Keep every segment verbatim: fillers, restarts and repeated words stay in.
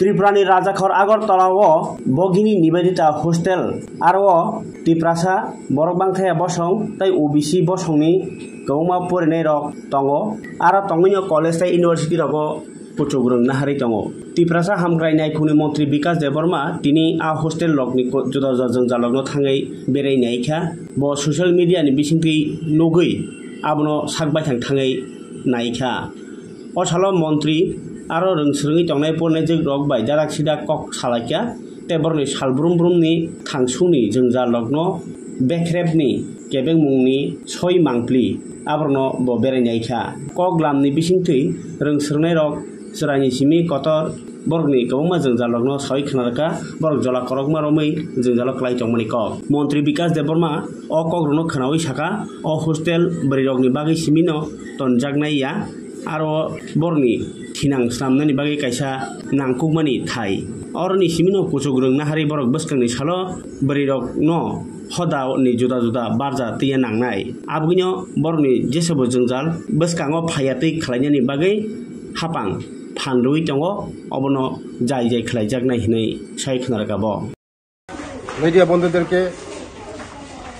Tripurani Rajakhor Agartala o Bhagini Nivedita Hostel, aro o Tiprasa, Borok Bangthaya bosong tei O B C bosongni kwbangma porinairok tongo, aro tongwino college tei university rogo kuchukrwng naharwi tongo. Tiprasa hamkrai naikhungni montri Bikas Debbarma tini a hostel rokni ko-, juda juda jwngjalrokno thangwi berai naikha. Bo social media ni bisingtwi nugwi abono sak baithang thangwi naikha. O salo montri aro rwngswrwngwi tongnai porinaijwk rok bai dadak sidak kok salaikha, tei borokni sal brum brumni thangsungni jwngjalrokno bekhrepni kebengmungni soi mangpli aborokno bo berai naikha. Kok lamni bisingtwi rwngswrwngnairok chwraini simi kotor borokni kwbangma jwngjalrokno sawi khna rwkha, borok jola korokma romwi jwngjalo kwlai tongmani kok. Montri Bikas Debbarma o kokrokno khnaui saka, o hostel bwrwirokni bagwi simino tonjaknai ya, aro borokni thinang swnamnani bagwi kaisa nangkukmani thai. Oroni simino kuchukrwng naharwi borok bwskangni salo bwrwirokno hoda ni juda juda barja twiya nangnai. Abogwino borokni jesebo jwngjal bwskango phaiya twi khlainani bagwi hapang phan rwui tongo, obono jai jai khlaijaknai hinwi sai khna rwkha bo. Media বন্ধুদেরকে,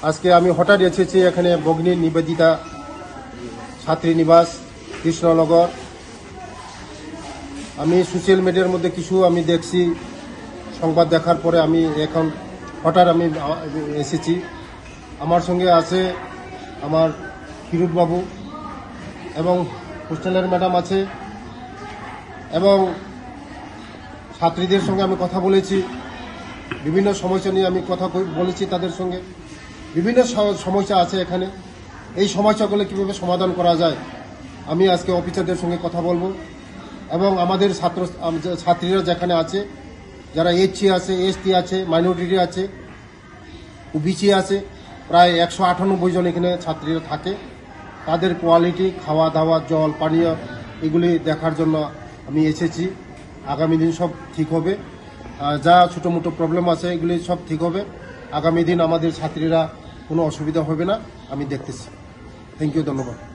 আজকে আমি হঠাৎ এসেছি এখানে ভগিনী নিবেদিতা ছাত্রী নিবাস কৃষ্ণনগর। আমি সোশ্যাল মিডিয়ার মধ্যে কিছু আমি দেখছি, সংবাদ দেখার পরে আমি এখন হঠাৎ আমি, আ, এসেছি। আমার সঙ্গে আছে আমার কিরোদ বাবু এবং হোস্টেলের ম্যাডাম আছে এবং ছাত্রীদের সঙ্গে আমি কথা বলেছি, বিভিন্ন সমস্যা নিয়ে আমি কথা কই-, বলেছি তাদের সঙ্গে। বিভিন্ন স-, সমস্যা আছে এখানে, এই সমস্যাগুলো কীভাবে সমাধান করা যায়, আমি আজকে অফিসারদের সঙ্গে কথা বলবো এবং আমাদের ছাত্র, আম-, যে ছাত্রীরা যেখানে আছে, যারা এসসি আছে, এসটি আছে, মাইনরিটি আছে, ওবিসি আছে, প্রায় একশো আটানব্বই জন এখানে ছাত্রীরা থাকে। তাদের কোয়ালিটি, খাওয়া দাওয়া, জল পানীয়, এগুলি দেখার জন্য আমি এসেছি। আগামী দিন সব ঠিক হবে। আহ, যা ছোটো মোটো প্রবলেম আছে, এগুলি সব ঠিক হবে। আগামী দিন আমাদের ছাত্রীরা কোনো অসুবিধা হবে না, আমি দেখতেছি। থ্যাংক ইউ, ধন্যবাদ।